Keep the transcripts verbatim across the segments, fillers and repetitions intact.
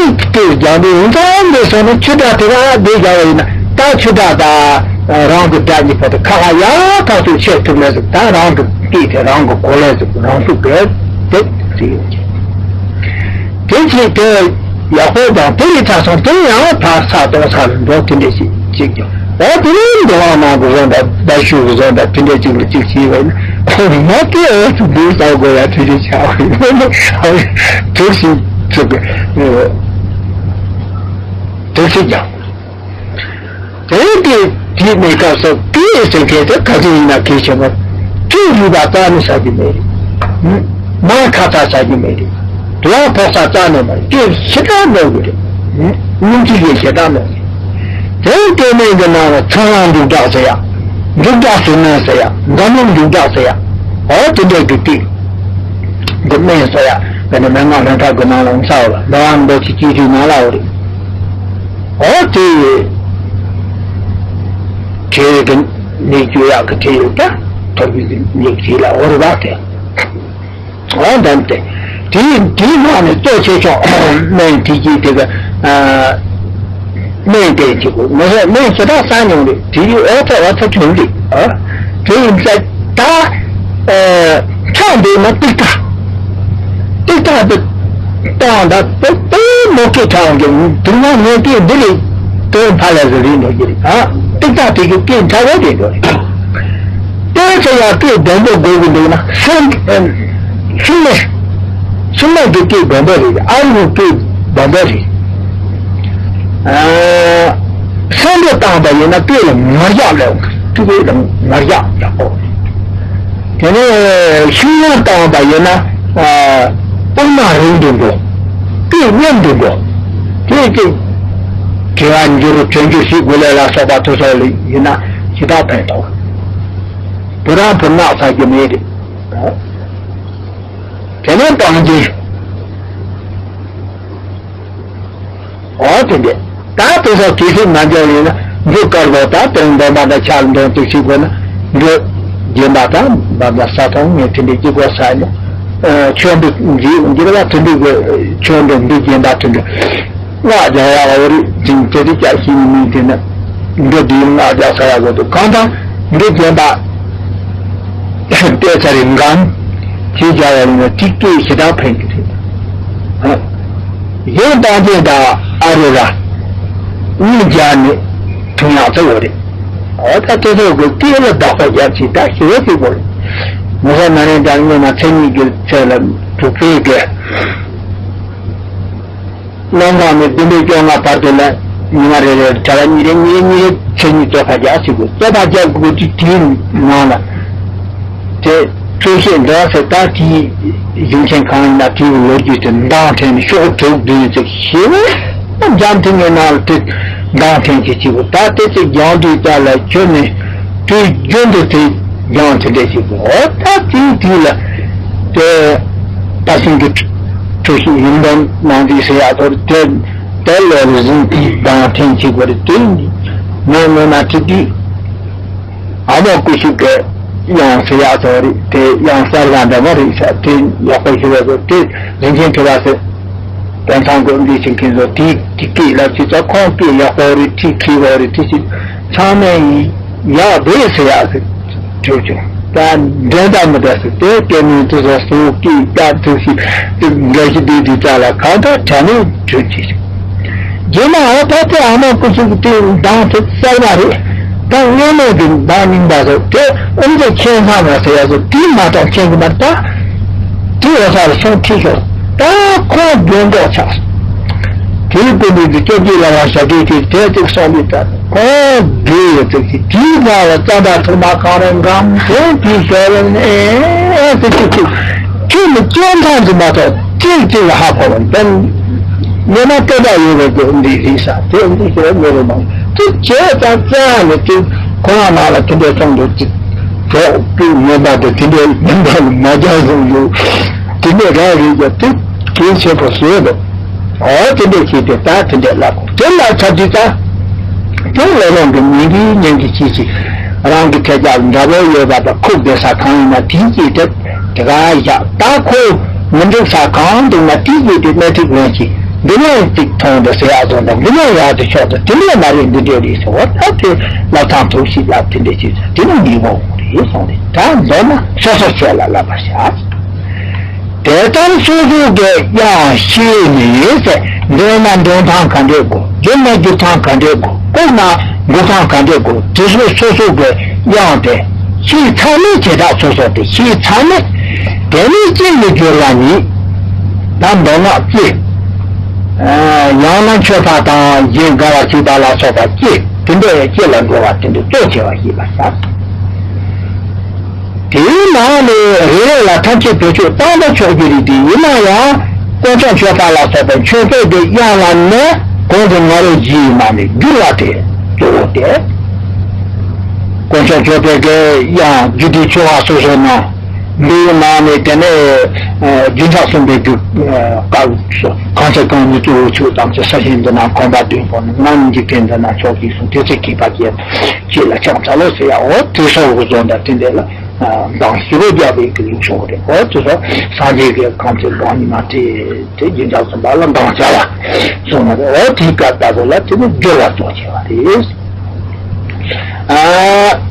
སྐད་རྒྱག་འདོད་ཡིན་ཙང་འདི་སོང་ནས་ཆུ་སྒྲ་དེ་ག་འདི་རྒྱག་པ་ཡིན་ན། ད་ཆུ་སྒྲ་དང་རང་གི་སྒྲ་གཉིས་བར་དུ་ཁ་ཁ་ཡག་ཐག་ཆོད་ཆད་ཐུབ་ལེ་ཟེར། ད་རང་གི་སྐད་དེ་རང་གི་གོ་ལེ་ཟེར། རང་ཤུགས་དེ་དེ་དེ་ཡོད་ཀྱི། དེ་ཅིག་དེ་ཡག་པོ་དང་དེ་ཡི་ཐ་སང་དེ་ཡང་ཕར་ས་གཏོང་ས་ལ་འགྲོ། དེ་འདྲ་ཞིག་ཅིག་ཀྱང་། ཨོ་དེ་ནས་འགྲོ་བ་ནང་གི་བཟོ་འདྲ་ཟླ་ཤུགས་ཀྱི་བཟོ་འདྲ་དེ་འདྲ་ཅིག་ལ་ཅིག་བྱས་པ་ཡིན་ན། ཁོ་མ་དེ་ཨེ་ཚུ་འདུག་ས་དགོས་ཡ་དེ་འདྲ་ཆགས་པ་ཡིན་ན། དུག་ཤིང་ཚུགས་དུག་ཤིང་ཀྱང་། དེ་དེ་དེའི་གནས་སྐབས་སུ་དེའི་སེམས་ཁྱེད་དེ་ག་ཚོད་ཡིན་ན་གལ་ཆེན་པོ། ཁྱོད་རུས་པ་རྩ་ནས་ཟ་རྒྱུ་མེད་རེད། མར་ཁ་ཚ་ཟ་རྒྱུ་མེད་རེད། དུ་བ་ཕོག་ས་རྩ་ནས་མ་རེད། སྐྱེ་ཞེ་དྲག་གནོད་གི་རེད། སྙིང་རྗེ་ཡི་ཞེ་དྲག་གནོད་གི། དེའི་ལྟེ་གནས་ཀྱི་ནང་ལ་ཚངས་དབྱངས་འབྲུག་གྲགས་ཟེར་ཡ། འབྲུག་གྲགས་སུ་སྨན་ཟེར་ཡ། འཛམ་གླིང་འབྲུག་གྲགས་ཟེར་ཡ། འོ་དེ་འདྲའི་གི་ཏིག་གི་སྨན་ཟེར་ཡ། དཔེར་ན་མན་ངག་ལྷུན་གྲགས་ཀྱི་ནང་ལ་འོང་ས་བ་ལ་ལོ་ཨང་མདོ་ཆུ་སྐྱིད་ཆུའི་ནང་ལ་འོ་རེད། འོ་དེ་ཡི་གྲས་ཀྱི་ནས་བརྗོད་ཡག་གི་གྲས་ཡོད་ད། ཐོར་བུའི་གི་ནས་བྲིས་ལ་འོ་རེད་བ་དེ། འོ་འདམ་དེ། དེའི་དེའི་ནང་ནས་གཙོ་ཆེ་ཤོས་སྨན་དེ་གྱིས་དེ་གི་སྨན་དེ་གཅིག་པུ་ངོ་ཤེས་སྨན་ཞེ་དྲག་བསགས་མྱོང་རེད། དེ་ཡི་འོ་ཚ་འོ་ཚ་གྱོན་རེད། ཨ་དེ་ཡིན་ཙང་ད་ཁྲག་འདུག་ན་ཏིག་ཏ་ཏིག་ཏ་དེ་བཏང་ད་དེ་དེ་མོ་སྐད་གྲགས་འོང་གི་འདུག་ན་ངས་སྐད་འདི་ལས་དེ་ཕ་ལ་ཟེར་རེད་འགྲོ་གི་རེད། ཨ་ཏིག་ཏ་དེ་གི་སྐད་འདྲ་བོ་དེ་འགྲོ་རེད། དེ་ཚོ་ཡང་སྐད་བདེན་པོ་དགོས་ཀྱི་འདུག་ན་སེམས་ཆུང་མེད། ཆུང་མ་གི་སྐད་བདེན་པ་རེད། ཨ་རུ་སྐད་བདེན་པ་རེད། ཨ་སེམས་པ་བཏང་པ་ཡིན་ན་སྐད་ལ་ངར་གཡག་སླེབས་འོང་། ཐུག་པའི་ལ་ངར་གཡག་ཡག་པོ། དེ་ནས་ཤུགས་ཡང་བཏང་པ་ཡིན་ན་ཨ་དཔུང་དམག་རིང་དུ་འགྲོ། སྐད་མཉམ་དུ་འགྲོ། དེ་སྐད་དྲི་བ་འགྱུར་དྲན་འགྱུར་ཞིག་དགོས་ལས་ལ་སོགས་པ་ཐུག་སོགས་ལ་ཡིན་ན་ཞེ་དྲག་ཕན་ཐོགས། བུ་རམ་བུ་ནག་ཚ་རྒྱུ་མེད་རེད། དེ་ནས་སྤང་རྒྱན། འོ་དེ་འདྲས། ད་དེ་ཚོ་དུས་ཚོད་མ་འཇལ་ཡིན་ན་འབྲུ་དཀར་པོ་ད་དོན་འདོན་པ་དང་ཕྱག་འདོན་དུ་ཞིག་དགོས་ན་འབྲུ་རྒྱན་པ་དང་འབབ་ལ་ས་ཐོང་ངས་དེ་འདྲས་ཀྱི་སྒོ་ས་ནས་ཆོས་འབྲུ་འཇིག་འགྱུར་བ་དེ་འདྲས་ཀྱི་ཆོས་འབྲུ་འབྲུ་རྒྱན་པ་དེ་འདྲས། སྔགས་རྒྱག་ཡག་འོ་རེད། དེང་དེ་རིགས་ཀྱང་ཤེས་ནི་མིན་དེ་ན་འདི་འདིའི་སྔགས་རྒྱག་ས་ཡག་པོ་འདུག་གང་ལྟར་འདི་རྒྱན་པ་བལྟས་ཚར་རེད། འགའ་ཅིག་རྒྱག་ཡག་ཡིན་ན་ཏིག་ཏིག་ཞེ་དྲག་ཕན་གྱི་རེད། གཞན་དང་དེ་དང་ཨ་རུ་ར་གཉིས་རྒྱག་ནས་ཐུན་ཡག་ཚ་བོ་རེད། འོ་ད་དེ་ཚོ་གི་སྐད་ལ་བདག་པོ་རྒྱབ་ཅིག་ད་ཞེ་བོ་ཞིག་བོ་རེད། མི་ས་ན་རེ་འདྲ་སྔོན་མ་མཚན་ཉིད་ཀྱི་ཚད་ལ་དྲུག་པའི་གི་རྣམ་གྲངས་ནི་བདུན་པའི་བཅོ་ལྔ་བར་དུ་ལ་ཉི་མ་རེ་རེར་གྲྭ་པ་གཉིས་རེ་གཉིས་རེ་གཉིས་རེ་མཚན་ཉིད་རྩོད་པ་རྒྱག་ཟེར་དགོས། རྩོད་པ་རྒྱག་དགོས་དུས་དེའི་ནང་ལ་དེ་རྩོད་བཤད་འདྲ་ཟེར། ད་དེའི་གཞུང་ཆེན་གང་ཡིན་ན་དེའི་ལོ་རྒྱུས་དེ་མདངས་འཕྲད་ནས་ཤོག་དྲུག་བདུན་ཙམ་ཞེ་པོ་འཇམ་ཐིང་ངེ་ནང་ལ་དེ་མདངས་འཕྲད་ཀྱི་བྱེད་དགོས། ད་དེ་ཚེ་རྒྱང་དུས་ལྟར་ལ་ཁྱོད་ནི་དུས་རྒྱུན་དུ་དེ་སྦྱང་དེ་འདྲ་ཞིག་དགོས། ད་དེའི་དུས་ལ་དེ་ད་སེམས་ཀྱི་འཁྲུལ་ཞིག་ཡིན་དམ་ནང་དུས་ཟེར་ཡག་ཚོར་དེ་དེ་ལས་རིག་འཛིན་དེའི་སྦྱང་ཐེངས་གཅིག་པ་རེད། དེ་ནི་ངོ་མ་ཁྲིད་དུས་ཨ་མ་སྐུ་ཞབས་ཀྱི་དབྱངས་ཟེར་ཡག་ཚོ་རེད། དེ་དབྱངས་གསར་པ་འདྲ་མ་རེད་ཤག་དེ་ཡག་པོ་ཞིག་རེད་ཟེར། དེ་རིན་ཆེན་ཁྲི་པ་ཟེར། དོན་ཚང་དགོན་སྡེ་ཆེན་མཁན་ཚོ་དེའི་དེ་སྐད་ལབ་ཅི་ཙག་ཁོང་སྐད་ཡག་པོ་རེད། ཁྲིད་མཁས་པོ་རེད། དེ་ཅི་ཚང་མས་ཡག་རེད་ཟེར་ཡག་ཟེར་གྲོས་བྱུང་། ད་འགྲན་ཟླ་མི་འདྲ་ཟེར། དེ་སྐད་མིན་དུ་བཟོ་སོང་སྐད་བཀའ་ཐུག་ཞིག་དེ་འགའ་ཞིག་དེ་དེ་ཙག་ལ་གང་ལྟར་དྲ་ནས་གྲོས་བྱས་ཤིང་། རྗེས་མ་འོ་ད་དེ་ཨ་མ་སྐུ་གཤེགས་ཀྱི་དེ་མདངས་དེ་གསར་པ་རེད། ད་སྔོན་མའི་གི་མདངས་རྙིང་པ་ཟེར་དེ་ཨོམ་ཚོ་ཁྱེད་ཚང་མ་ཟེར་ཡ་ཟེར་དེ་མ་གཏོགས་ཁྱེད་ཀྱི་མ་ད་དེ་འོ་ས་ལ་སོང་ཁྲིད་ཤོག་ད་ཁོང་རྒན་འགོག་ཆགས་སོང་། དེའི་སྐུ་མདུན་དུ་སྐྱབས་རྗེ་ལ་བ་ཞབས་དྲུང་དེ་དེ་ཅིག་སོང་དུས་ད་ཁོང་རྒས་ཡོད་ཙིག་ཅིག་དེའི་བར་ལ་རྩ་བ་ཐུར་མ་གང་རུང་འགྲམ་དེ་དེའི་ཞལ་ལ་ཨེ་ཨེ་ཟེར་ཅིག་ཅིག་ཁྱོད་ནི་སྐྱོན་མཐོང་གི་མ་གཏོགས་ཅིག་ཅིག་ལ་ཧ་གོ་བ་ཡིན། ཉི་མ་སྐད་གྲགས་ཡོད་པའི་སྒོ་འདི་རེད་ཤག་དེ་འདི་ཞེས་པ་ཉེ་རུ་མང་དུ་བྱས་ཙང་ཙང་ནས་དེ་ཁོ་རང་ནང་ལ་དེ་འདྲའི་ཚོགས་འདུ་ཅིག་གྲོགས་སྤུན་ངན་པ་དང་དེ་འདྲའི་མི་འདྲ་བ་མ་རྒྱག་བཟུང་འདུག་དེ་འདྲའི་རང་རེད་ཀྱང་དེ་གལ་ཆེན་པོ་བཟོས་འདུག་འོ་དེ་འདྲའི་བྱས་ཏེ་ད་དེ་འདྲའི་ལབ་དགོས། དེ་ལ་ཚར་དུས་ཙང་དེ་ལས་རང་གི་ཉིན་གྱི་ཉིན་གྱི་ཅི་ཅི་རང་གི་ཐད་ཀར་འདྲ་པོ་ཡོད་པ་དང་ཁུག་བསྡད་ས་གང་ཡིན་ན་དེའི་རྗེས་དེ་དེ་ག་བཞག་ད་ཁོ་མི་འགྲིག་ས་གང་འདུག་ན་དེའི་རྗེས་དེ་སྣེ་ཁྲིད་ལོན་གྱིས། འདི་ནས་ཅིག་མཐོང་འདུག་ཟེར་ཡག་བཟོ་འདུག་འདི་ནས་ཡག་ཏུ་ཆོག་འདུག་དེ་འདྲས་མ་རེད། འདི་འདྲས་རེད་ཟེར་བ་ད་དེ་བསླབ་ཐང་ཐུག་ཞིག་ལབ་དེ་འདྲས་ཅིག་ཟེར་དེ་ནས་ཉེས་པོ་འོང་རེད་གསུངས་རེད། ད་མདོར་ན་སོ་སོ་ཆོས་ལ་བསླབ་པར་བྱ། དེ་ལྟར་སོ་སོ་གི་དབྱངས་ཤེས་ནས་ཟེར། འདོན་ན་འདོན་སྟངས་ག་འདྲས་དགོས། བསྒྱུར་ན་བསྒྱུར་སྟངས་ག་འདྲས་དགོས། བསྐུར་ན་བསྐུར་སྟངས་ག་འདྲས་དགོས། དེ་ཚོ་སོ་སོ་གི་དབྱངས་དེ་ཤེས་ཚར་ནས། བྱེ་བྲག་སོ་སོ་དེ་ཤེས་ཚར་ནས། དེ་ནས་ཅིག་ནི་སྦྱོར་བ་ཉིད། ད་མདོར་ན་ཅི། ཡང་ན་མཆོད་པ་དང་རྗེས་དགའ་བ་བྱེད་པ་ལ་སོགས་པ་ཅི། དེ་འདྲ་ཡང་ཅི་ལ་འགྲོ་བ་དེ་འདྲ་གཙོ་ཆེ་བ་ཞེས་པ་བྱ། དེའི་ནང་ནས་རེ་རེ་ལ་ཐམས་ཅད་བེད་སྤྱོད་བཏང་ན་ཆོག་རྒྱུ་རེད་དེ། ཡིན་ན་ཡང་དཀོན་མཆོག་མཆོད་པ་ལ་སོགས་པའི་མཆོད་པའི་གི་དབྱངས་ལ་ནི་གོང་དུ་ང་རོ་བཞི་ཡི་ནང་ནས་བསྒྱུར་བ་དེ་གཙོ་བོ་སྟེ། དཀོན་མཆོག་མཆོད་པའི་གི་དབྱངས་རྒྱུད་སྡེ་ཆེ་བ་སོ་སོའི་ནང་འདིའི་ནང་ནས། དེ་ནས་རྒྱུན་ཆགས་གསུམ་པའི་རྒྱུད་སྐབས་སུ་གང་ཚེ་གང་ནས་གཙོ་བོ་ཆོས་ཐམས་ཅད། ས་གཞི་འདི་ན་གོམ་པ་བདུན་སྤོས་ནས། རྣམ་འཇིག་རྟེན་འདི་ན་ཕྱོགས་བཞི་གསུམ། དེ་ཚེ་གིས་པ་བརྒྱད་ཅེས་ལ་ཕྱག་འཚལ་ལོ་ཟེར་ཡ། འོ་དེ་སོགས་ཀྱི་བཟོ་འདྲ་དེ་འདྲ་ལ། གདངས་ཞེ་པོ་རྒྱག་པའི་གི་ལེའུ་ཆུང་རེད། འོ་དེ་ཚོ་སངས་རྒྱས་ཀྱི་གང་ཚེ་གང་ཉི་མ་དེ་དེ་རྒྱུན་ཆགས་གསུམ་པ་ལ་གདངས་བྱ་བ་གསུངས་པ་རེད། འོ་དེའི་སྐབས་ལྟ་བུ་ལ་དེ་ནི་སྦྱོར་བ་གཙོ་ཆེ་བ་རེད། ཨ།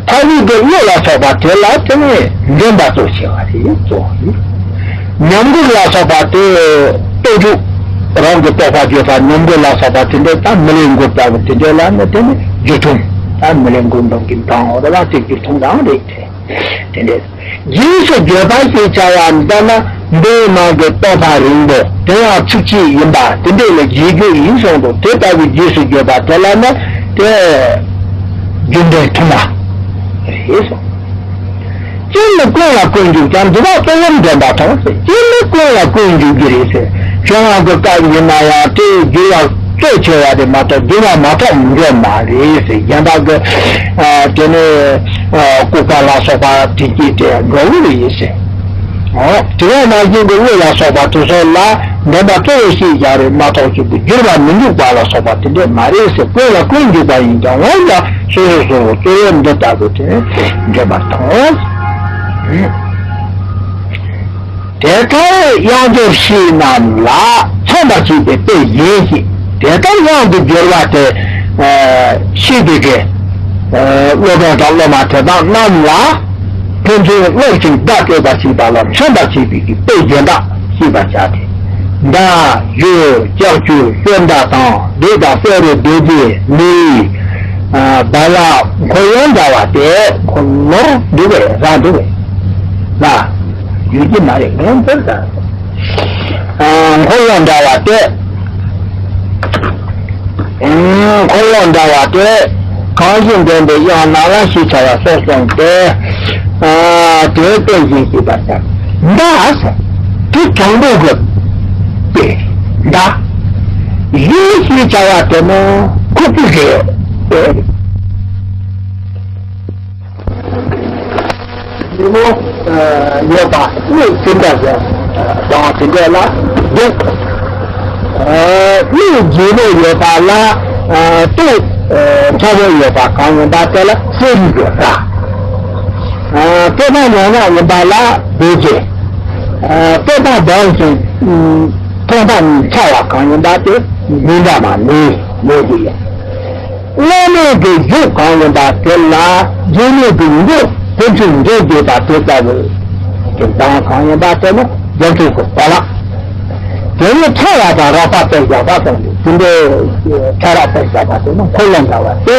ཐ་ཡིག་གི་གླུ་ལ་སོགས་པ་དེ་ལ་དེ་ནི་འདོན་པ་གཙོ་ཆེ་བ་རེད། གཙོ་བོ་ཡིན། ཉམས་མགུར་ལ་སོགས་པ་དེ་སྟོད་ཕྲུག་རང་གི་རྟོགས་པ་བརྗོད་པ། ཉམས་མགུར་ལ་སོགས་པ་དེ་འདྲ་ད་མི་ལའི་མགུར་ལྟ་བུ་དེ་འདྲ་ལ་ནི་དེ་ནི་སྒྱུར་ཐུང་། ད་མི་ལའི་མགུར་འབུམ་གྱི་གདངས་འོ་རེད་བ། དེ་སྒྱུར་ཐུང་རང་རེད་དེ། དེ་འདྲ། རྗེས་སུ་བརྗོད་པ་ཞེས་བྱ་བ་འདི་ནི་མདོའི་ནང་གི་རྟོགས་པ་རིང་པོ་དེ་ཡང་ཚིགས་བཅད་ཡིན་པ་དེ་འདྲ་ལ་རྗེས་འཇུག་ཡིན་གསུངས་འདུག་དེ་ལྟ་བུའི་རྗེས་སུ་བརྗོད་པ་དེ་ལ་ནི་དེ་རྒྱུ་འབྲས་ཐུན་མོང་རེད་གསུངས། སྤྱིར་ནི་ཀུན་ལ་ཀུན་འཇུག་ཀྱང་། འདི་དག་སྤྱོད་ལམ་འདྲེན་པ་དང་། སྤྱིར་ནི་ཀུན་ལ་ཀུན་འཇུག་རྒྱུ་རེད་ཟེར། བྱུང་བ་གི་སྐབས་ཡིན་ན་ཡང་དེ་བསྒྱུར་བ་གཙོ་ཆེ་བ་རེད་མ་གཏོགས་བསྒྱུར་བ་མ་གཏོགས་འགྲོ་མ་རེད་ཟེར། གཞན་དག་གི་ཨ་དེ་ནི་ཨ་ལྐུགས་པ་ལ་སོགས་པ་དེ་སྐད་དེ་འགྲོ་གི་རེད་ཟེར། འོ་དེ་བས་ན་གཞན་གྱི་གླུ་ལ་སོགས་པ་དེ་ཚོ་ལ་འདོན་པ་གཙོ་བོ་ཞེས་བྱ་རེད་མ་གཏོགས་ཅིག་ཏུ་བསྒྱུར་བ་མི་འཇུག་པ་ལ་སོགས་པ་དེ་འདྲས་མ་རེད་ཟེར། ཀུན་ལ་ཀུན་འཇུག་པ་ཡིན་ཀྱང་འོན་ཀྱང་སོ་སོ་སོ་སོ་གཙོ་བོ་འདི་ལྟ་བུ་དེ་འདོན་པར་མཐོང་། དེ་ལྟར་དབྱངས་སྦྱོར་ཤེས་རྣམས་ལ་མཚོན་པར་བྱེད་པའི་དཔེ་གཞན་ཞིག་དེ་ལྟར་དབྱངས་ཀྱི་སྦྱོར་བ་དེ་ཤེས་པའི་གི་སློབ་དཔོན་དང་སློབ་མ་དེ་དག་རྣམས་ལ་ཕན་ཚུན་སློབ་ཅིང་བརྡ་སྤྲོད་པར་བྱེད་པ་ལ་མཚོན་པར་བྱེད་པའི་གི་དཔེ་གཞན་དག་ཤེས་པར་བྱ་སྟེ། མདའ། གཞུ། ལྕགས་ཀྱུ། ཤོ་མདའ་དང་། བྲེ་དང་། བསེ་རུ། རྡོ་རྗེ། ལུས། ཨ། བ་ལ་འཁོར་ཡང་འདྲ་བ་སྟེ། འཁོར་ལོར་འདུ་བའི་ར་འདུ་བའི་ལ། ཡུལ་གྱི་མ་རེད་ངན་འཚོལ་ཟ། ཨ། འཁོར་ཡང་འདྲ་བ་སྟེ། ཨ། འཁོར་ཡང་འདྲ་བ་སྟེ། གང་ཞིག་འདོན་པའི་དབྱངས་རྣམས་ལ་ཞེས་བྱ་བ་སོགས་གསུངས་ཏེ། ཨ། དེའི་དཔེ་བཞིན་ཤེས་པར་བྱ། མདའ་ཟེར། དེ་དྲང་པོ་གི་དཔེ་མདའ། གཞུ་ཞེས་བྱ་བ་དེ་ནི་ཁུག་པའི་རེད། གཞུ་མོ་ཡོད་པ་གླུ་དེ་འདྲ་ཞིག་དང་དེ་འདྲ་ལ་འདོན། གླུ་རྒྱས་པོ་ཡོད་པ་ལ་ཏོག་ཕྲ་བོ་ཡོད་པ་གང་ཡིན་པ་དེ་ལ་བསེ་རུ་ཡོད་པ། ཨ། དཔེ་དང་ཉམས་ངག་ཡིན་པ་ལ་རྡོ་རྗེ། ཨ། དཔེ་དང་ལྡན་ཞིང་ཐོག་མཐའ་གཉིས་ཕྲ་བ་གང་ཡིན་པ་དེ་མི་འདྲ་བ་ནི་མེད་ཀྱི་ཡོད། བླ་མེད་ཀྱི་གཞུ་གང་ཡིན་པ་དེ་ལ་རྗེས་མེད་ཀྱི་མགོ་དེ་ཚོའི་འགྲེལ་བརྗོད་པ་དེ་ལྟ་བུ་གི་གདངས་གང་ཡིན་པ་དེ་ནི་རྒྱ་མཚོ་གི་གོ་ལ། དེ་ནི་ཕྲ་བ་དང་རགས་པ་དཔེ་བཞག་པ་དང་དེ་འདྲའི་ཕྲ་རགས་དཔེ་བཞག་པ་དེ་ནི་འཁོར་ལོ་འདྲ་བ་སྟེ།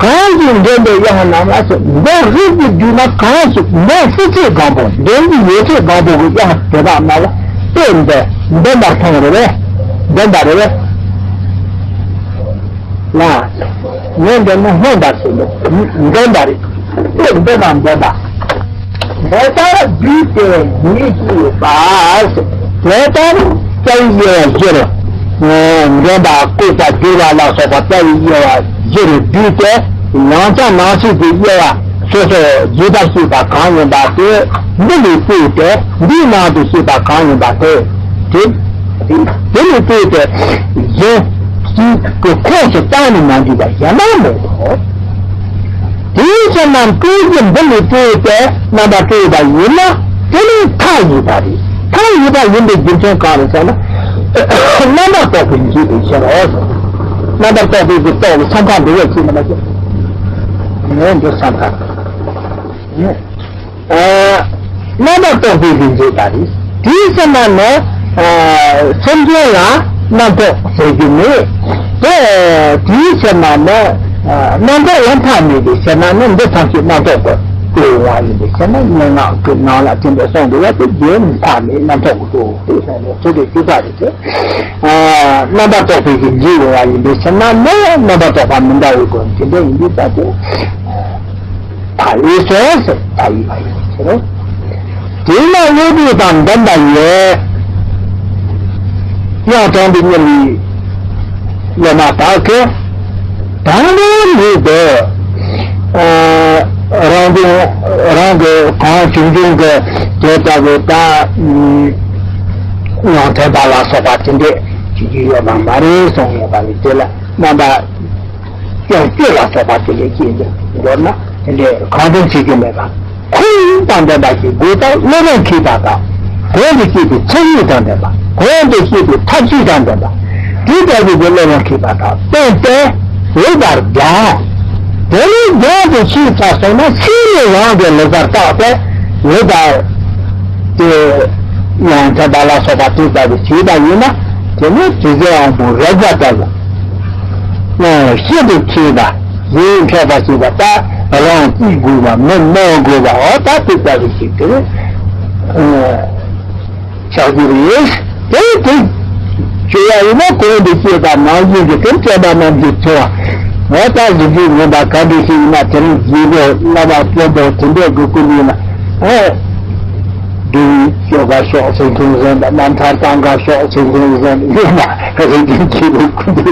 གང་ཞིག་འདོན་པའི་དབྱངས་རྣམས་ལ་ཟེར། མདོ་རིགས་ཀྱི་བསྡུས་ན་གང་ཞིག་མདོ་སྲིད་ཆེས་སྒང་པོ་འདོན་གྱི་ཡོད་ཚད་སྒང་པོ་གི་དབྱངས་དེ་དག་རྣམས་ལ་དཔེ་འདི་འདོན་པར་མཐོང་རེད་པས། འདོན་པ་རེད་པས། ལ། ངས་འདོན་ན་སྙན་པར་ཟེར་ནས་འདོན་པ་རེད། དཔེ་འདོན་པ་འདོན་པ། དེ་ལྟར་བསྡུས་ཏེ་ཉིད་ཀྱིས་པ། དེ་ལྟར་རྩ་བའི་དབྱེ་བ་བཞིར། འདོན་པ་བཀོད་པ་བསྒྱུར་བ་ལ་སོགས་པ་རྩ་བའི་དབྱེ་བ་བཞིར་བསྡུས་ཏེ། ཡང་བསྐྱར་ནང་གསེས་ཀྱི་དབྱེ་བ་སོ་སོ་རྒྱས་པར་ཤེས་པ་གང་ཡིན་པ་དེ་འདི་ལས་བལྟས་ཏེ། འདིའི་ནང་དུ་ཤེས་པ་གང་ཡིན་པ་དེ། དེ་དེ་ལས་བལྟས་ཏེ་གཞན་གཅིག་གི་ཁོངས་སུ་གཏན་ནས་མ་འཇུག་པ་གཞན་དག་མེད་དོ། དེའི་ཕྱིར་ན་སྤྲོས་བཞི་འདི་ལས་བལྟས་ཏེ་རྣམ་པ་སྤྲོས་པ་ཡིན་ན་དེ་ནི་མཐའ་ཡས་པ་རེད། མཐའ་ཡས་པ་ཡིན་པའི་རྒྱུ་མཚན་གང་རེད་ཟེར་ན། རྣམ་པར་རྟོག་པའི་འཇིགས་པའི་ཕྱིར་རོ། རྣམ་པར་རྟོག་པའི་གི་རྟོག་པའི་ས་མཐའ་འདི་བས་ཅི་མ་ན་ཅི། ངས་འདི་ས་མཐའ། རྣམ་པར་རྟོག་པའི་གི་འཇིགས་པ་རེད། དེའི་ཕྱིར་ན་ནི། སེམས་ཅན་ལ་རྣམ་རྟོག་ཟེར་རྒྱུ་མེད། དེ་དེའི་ཕྱིར་ན་ནི། རྣམ་རྟོག་ལ་མཐའ་མེད་པའི་ཕྱིར་ན་ནི་འདི་ཐམས་ཅད་རྣམ་རྟོག་གི་སྐུ་ཡོང་བ་ཡིན་པའི་ཕྱིར་ན། སྙན་ངག་གི་ནང་ལ་དེ་འདྲ་གསུངས་འདུག་བ། དེ་རྗེས་མཐའ་མེད་རྣམ་རྟོག་གི་སྐུ་དེ་གསུངས་འདུག་དེ་དེ་ཅི་ཙམ་རེད་དེ། རྣམ་པར་རྟོག་པའི་གི་འཇིགས་ཡོང་བ་ཡིན་པའི་ཕྱིར་ན་ནི། རྣམ་པར་རྟོག་པ་མི་འདྲ་བའི་སྒོ་ནས་དེ་འདྲ་ཡིན་དུས་ཙམ་དེ། མཐའ་ཡས་སོ་ཟེར། མཐའ་ཡས་པ་ཡིན་པའི་ཕྱིར་རོ། དེས་ན་དངོས་པོ་དང་ལྡན་པ་ཡི། དབྱངས་དྲངས་པའི་ཉིན་ལས་སློབ་མ་དག་གིས། དང་པོ་ཉིད་དུ། ཨ། རང་དོན་རང་གི་གང་བྱུང་བྱུང་གི་དེ་ལྟ་བུ་དང་། དབྱངས་འཐེན་པ་ལ་སོགས་པ་དེ་འདྲས་བྱེད་ཀྱི་ཡོད་པ་མ་རེད་གསུངས་ཡོད་པ་རེད། དེ་ལ་རྣམ་པ། སྐྱོན་སྤྱོད་ལ་སོགས་པ་དེ་ལས་སྐྱེས་ཏེ་མདོར་ན་དེ་འདྲའི་གང་འདོད་བྱེད་རྒྱུ་མེད་པ། ཁོར་ཡུག་དང་ལྡན་པ་ཞིག་དགོས་པ་བློ་ལ་འཁེལ་བ་དང་། གོང་དུ་བཤད་པའི་ཚོགས་དངོས་དང་ལྡན་པ། གོང་དུ་བཤད་པའི་ཐབས་ཤེས་དང་ལྡན་པ། དེ་ལྟ་བུའི་བློ་ལ་འཁེལ་བ་དང་བསྟུན་ཏེ་འོས་པར་སྦྱང་། དེ་ལས་སྦྱངས་ཏེ་ཤེས་ཚར་སོང་ན་ཕྱིས་ནས་རང་གི་ལུགས་ལྟར་བརྟགས་ཏེ་འོས་པར། དེ་ཡང་དེ་དག་ལ་སོགས་པ་དེ་ལྟ་བུ་བྱས་པ་ཡིན་ན། དེ་ནི་དྲི་ཟའི་དབང་པོ་རེག་པ་ལྟ་བུ། ཤིན་ཏུ་མཁས་པ་ཡིད་འཕྲོག་པ་ཞིག་པ་ལྟར་རང་བརྩི་དགོས་པ་མི་གནང་དགོས་པའོ། ད་དེ་ལྟ་བུ་ཞིག་དེ་ཆགས་རྒྱུ་རེད། དེ་དེ་བྱོས་ཡ་ཡིན་ན་གོང་དུ་བཤད་པ་ནང་བཞིན་གྱི་དེ་དྲན་པ་རྣམས་ཀྱིས་འཚོ་བ། འོ་ད་གཞི་རྒྱུ་ངན་པ་ག་འདྲ་ཞིག་ཡིན་ན་དེ་རིང་རྗེས་ལོ་བླ་མ་དཔོན་པོ་དེ་འདྲས་དགོས་ཀྱི་མིན་ན། ཨེ། འདི་ཡི་སྤྱོད་པ་ཕྱོགས་སེམས་ཅན་གཞན་དང་རྣམ་ཐར་གཏམ་ག་ཕྱོགས་སེམས་ཅན་གཞན་ཡོད་ན་རེ་འདུན་གྱི་རུ་ཀུན་ཏུ་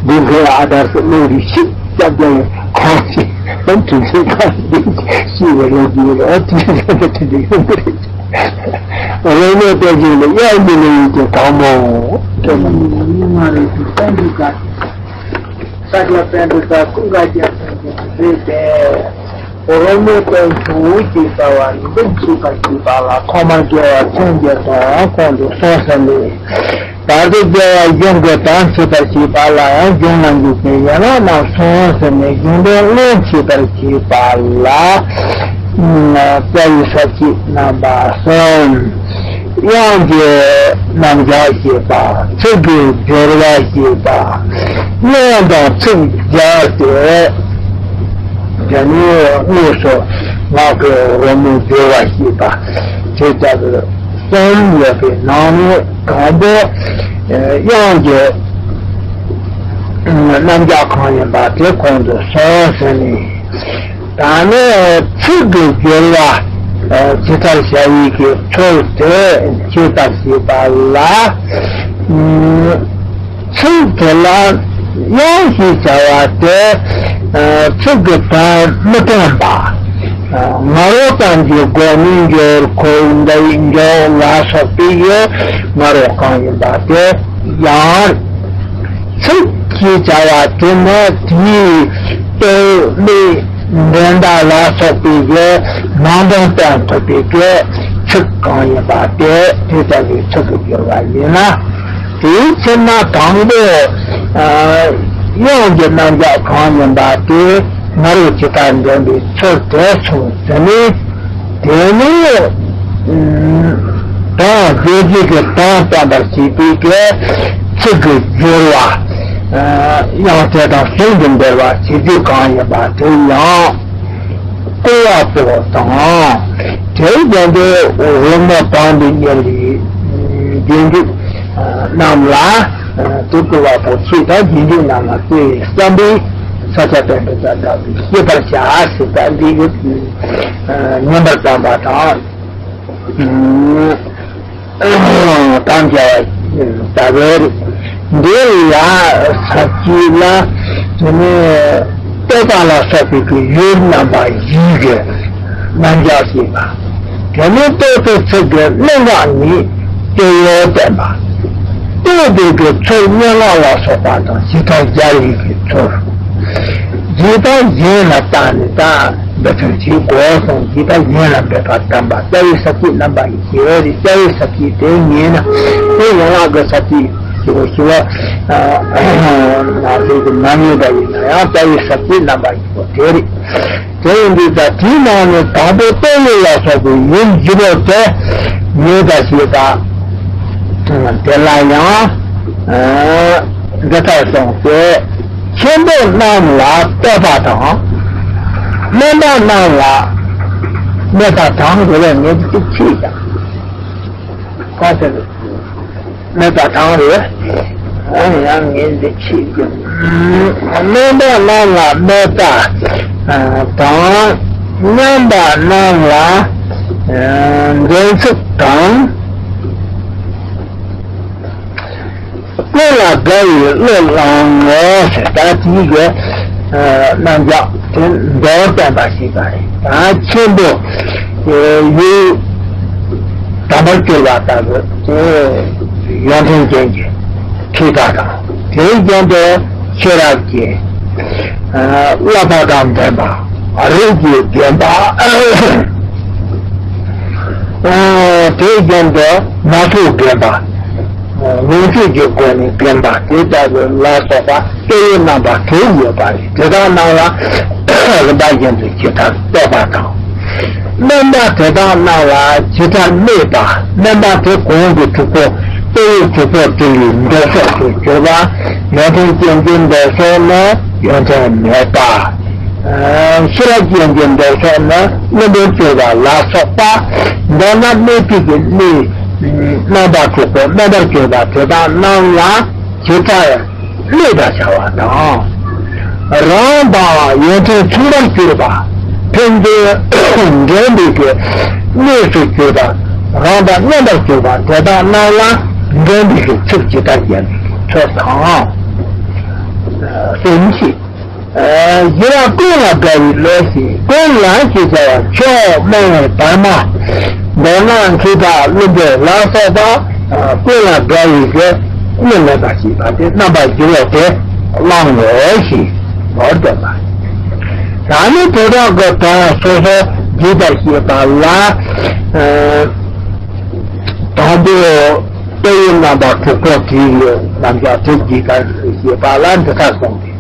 འདི་འགོད་ཨ་དར་སུ་བློ་རིག་ཤིག་སྐྱབས་རྒྱ་ཡི་ཁོང་ཞིག་ཨེ་དུས་ཚོད་གང་འདི་ཤི་བའི་རེ་འདུན་རེ་དུས་ཚོད་དེ་འདི་ཡོང་གི་རེད། རེ་ནས་བལྟས་ཀྱི་ལ་དབྱངས་ཀྱི་ལས་ཡིན་གྱི་དང་མོ། ས་ལ་པཎ་ཌི་ཏ་ཀུན་དགའ་རྒྱལ་མཚན་གྱིས་མཛད་པའི་རོལ་མོའི་དོན་གྱི་འོད་ཀྱི་རྩ་བ་ནི་འདུམ་བྱེད་པར་བྱེད་པ་ལ་ཐོག་མར་རྒྱལ་བ་མཚན་བརྒྱད་དང་ཁོང་དུ་གསུངས་ཟིན་པས། བར་དུ་རྒྱལ་བ་གཞུང་གི་དོན་བྱེད་པར་བྱེད་པ་ལ་ཡང་གཞུང་ལ་འཇུག་པའི་ཡན་ལག་རྣམས་གསུངས་ཟིན་ནས་གཞུང་དོན་ལེན་བྱེད་པར་བྱེད་པ་ལ། རྩ་བའི་ས་བཅད་རྣམ་པ་གསུམ། དབྱངས་ཀྱི་རྣམ་གཞག་ཞེས་པ། ཚིག་གི་སྦྱོར་བ་ཞེས་པ། རྣམ་དང་ཚིག་སྦྱར་ཏེ། དེ་ནས་དངོས་སུ་ངག་གི་རོལ་མོ་སྦྱོར་བ་ཞེས་པ། དེ་ལྟ་བུ་གསུམ་ཡོད་པའི་ནང་ནས་དང་པོ་དབྱངས་ཀྱི་རྣམ་གཞག་གང་ཡིན་པ་དེ་གོང་དུ་གསུངས་ཟིན་ནས། ད་ནི་ཚིག་གི་སྦྱོར་བ་ཇི་ལྟར་བྱ་བའི་གི་ཚུལ་དེ་འཆད་པར་བྱེད་པ་ལ། ཚིག་དེ་ལ་དབྱངས་ཞེས་བྱ་བ་དེ། ཚིག་གི་དོན་མི་སྟོན་པ། ང་རོ་ཙམ་གྱི་སྒོ་ནས་འགྱུར་ཁོ་འདའི་འགྱུར་ལ་སོགས་པའི་ཡུལ་ང་རོ་གང་ཡིན་པ་དེ་ཡང་། ཚིག་ཅེས་བྱ་བ་དེ་ནི་དེའི་སྟོད་སྨད་འགྲེང་བརྡ་ལ་སོགས་པའི་གི་ནང་དོན་སྟོན་ཐུབ་པའི་གི་ཚིག་གང་ཡིན་པ་དེ་དེ་ལྟ་བུའི་ཚིག་གི་སྦྱོར་བ་ཡིན་ན། དེའི་ཕྱིར་ན་དང་པོ་དབྱངས་ཀྱི་རྣམ་གཞག་གང་ཡིན་པ་དེ་ང་རོ་ཇི་ལྟར་འདོན་པའི་ཚུལ་དེ་གསུངས་ཟིན་ནས། དེ་ནས་དོན་རྗོད་བྱེད་ཀྱི་དོན་སྟོན་པར་བྱེད་པའི་གི་ཚིག་གི་སྦྱོར་བ། དབྱངས་གསལ་དང་ཟུང་དུ་འབྲེལ་བ་བྱེད་རྒྱུ་གང་ཡིན་པ་དེ་ཡང་བསྐོར་བ་པོ་དང་། དེའི་རྒྱན་དེ་རོལ་མོ་དང་དུ་གཉེར་བའི་རྗེས་འཇུག་རྣམས་ལ། དེ་བསྐོར་བ་པོ་ཆོས་དང་རྗེས་འཇུག་རྣམས་ལ་བརྩེ་བའི་བསམ་པས་ས་སྐྱ་པཎྜི་ཏ་དག་གིས་ཤེས་པར་བྱ་ཟེར་ད་འདི་ཉན་པར་བརྩམས་པ་དང་། དང་བཅས་པ་ལྟ་བུར། འདི་ལ་ས་བཅད་ལ་དེ་ནས་བསྟོད་པ་ལ་སོགས་པའི་གི་ཡུལ་རྣམ་པ་བཞི་གི་རྣམ་གཞག་བྱེད་པ། དེ་ནས་བསྟོད་པའི་ཚིག་གི་གནད་འགག་ནི་དེ་ཡོད་བསྟན་པ། བསྟོད་པའི་གི་ཚུལ་སྙན་ངག་ལ་སོགས་པ་དང་ཇི་ལྟར་སྦྱར་བའི་གི་ཚུལ། རྗེས་དཔག་གཞན་ལ་བརྟགས་ནས་ད་འབད་ཚུལ་གྱི་གོ་གསུངས། རྗེས་དཔག་གཞན་ལ་འབད་པ་དམ་པ། རྩ་བའི་ས་བཅད་རྣམ་པ་གཉིས་ཞེས་པ་རེད། རྩ་བའི་ས་བཅད་དེ་ངེས་ན་དེ་ཡན་ལག་གི་ས་བཅད་ཞེས་པ་ཞེས་པ་ང་ཚོས་ཀྱི་མ་ངེས་པ་ཡིན་ན་ཡང་རྩ་བའི་ས་བཅད་རྣམ་པ་གཉིས་པོ་དེ་རེད། དེ་ཡིན་དུས་ད་དེའི་ནང་ནས་དང་པོ་རྟོག་ལུགས་ལ་སོགས་པའི་ཡུལ་བཞི་པོ་དེ་ངེས་པ་ཞེས་པ། དེ་ལ་ཡང་འདི་ལྟར་གསུངས་ཏེ། ཆེན་པོ་རྣམས་ལ་ལྟོས་པ་དང་། དམན་པ་རྣམས་ལ་སྨད་པ་དང་། དེ་ལས་ངེས་འདི་ཆེ་ཀྱང་གང་ཟེར། སྨད་པ་དང་རེད། ཡང་ངེས་འདི་ཆེ་ཀྱང་། དམན་པ་རྣམས་ལ་སྨད་པ་དང་། མཉམ་པ་རྣམས་ལ་འདོན་ཚུལ་དང་། ཀུན་ལ་དགའ་བའི་བློ་བླང་ངོ་། ཟེར་ད་དེའི་གི་རྣམ་གཞག་དེ་མདོར་བསྟན་པ་ཞིག་དང་། ད་ཆེན་པོ་ཡུལ་དམ་པར་གྱུར་པ་ལྟ་བུ་དེ་ཡོན་ཏན་ཅན་གྱི་མཁས་པ་དང་། དེའི་རྒྱན་དུ་ཤེས་རབ་ཀྱི་བསླབ་པ་དང་ལྡན་པ། རིགས་ཀྱི་རྒན་པ། དེའི་རྒྱན་དུ་སྣ་ཚོགས་རྒན་པ། ལོངས་སྤྱོད་ཀྱི་སྒོ་ནས་རྒན་པ་དེ་ལྟ་བུ་ལ་སོགས་པ་སྐྱེ་བོའི་རྣམ་པ་དྲུག་ཡོད་པ་རེད། དེ་དག་རྣམས་ལ་རིམ་པ་བཞིན་དུ་ཇི་ལྟར་བསྟོད་པ་དང་། དམན་པ་དེ་དག་རྣམས་ལ་ཇི་ལྟར་སྨད་པ། དམན་པ་དེ་གོང་གི་དྲུག་པོ་སྐྱེ་བོའི་དྲུག་པོ་དེ་ཡི་མདོ་སོགས་སུ་གྱུར་པ། ཡོན་ཏན་ཅན་གྱི་མདོ་སོགས་ནི་ཡོན་ཏན་མེད་པ། ཤེས་རབ་ཅན་གྱི་མདོ་སོགས་ནི་བླུན་པོར་གྱུར་པ་ལ་སོགས་པ། མདོར་ན་སྨད་པའི་གི་གནས་རྣམ་པ་དྲུག་པོ་དམན་པར་གྱུར་པ་དེ་དག་རྣམས་ལ་ཇི་ལྟར་སྨད་པར་བྱ་བ་དང་། རང་དང་ཡོན་ཏན་མཚུངས་པར་གྱུར་པ། ཕན་ཚུན་འགྲན་པའི་གི་གནས་སུ་གྱུར་པ། རང་དང་མཉམ་པར་གྱུར་པ་དེ་དག་རྣམས་ལ་འགྲན་པའི་གི་ཚུལ་ཇི་ལྟར་བསྟན་པའི་གི་ཚུལ་དང་། གསུམ་ཞིག་བཞི་པ་ཀུན་ལ་དགའ་བའི་བློ་ཞེས། ཀུན་ལ་ཞེས་བྱ་བ་མཆོག་དམན་བར་མ། མདོར་ན་མཁས་པ་བླུན་པོ་ལ་སོགས་པ་ཀུན་ལ་དགའ་བའི་གི་གཉིས་མེད་པ་ཞེས་པ་དེ་རྣམ་པ་བཞི་པོ་དེ་བླང་ངོ་ཞེས་མདོར་བསྟན་པ། ད་ནི་དེ་དག་གི་དོན་སོ་སོ་རྒྱས་པར་བཤད་པ་ལ། དང་པོ་དཔེ་ཡི་རྣམ་པ་དྲུག་པོ་དེའི་རྣམ་གཞག་དེ་རྒྱས་པར་བཤད་པ་ལ་འདི་ལྟར་གསུངས་ཏེ།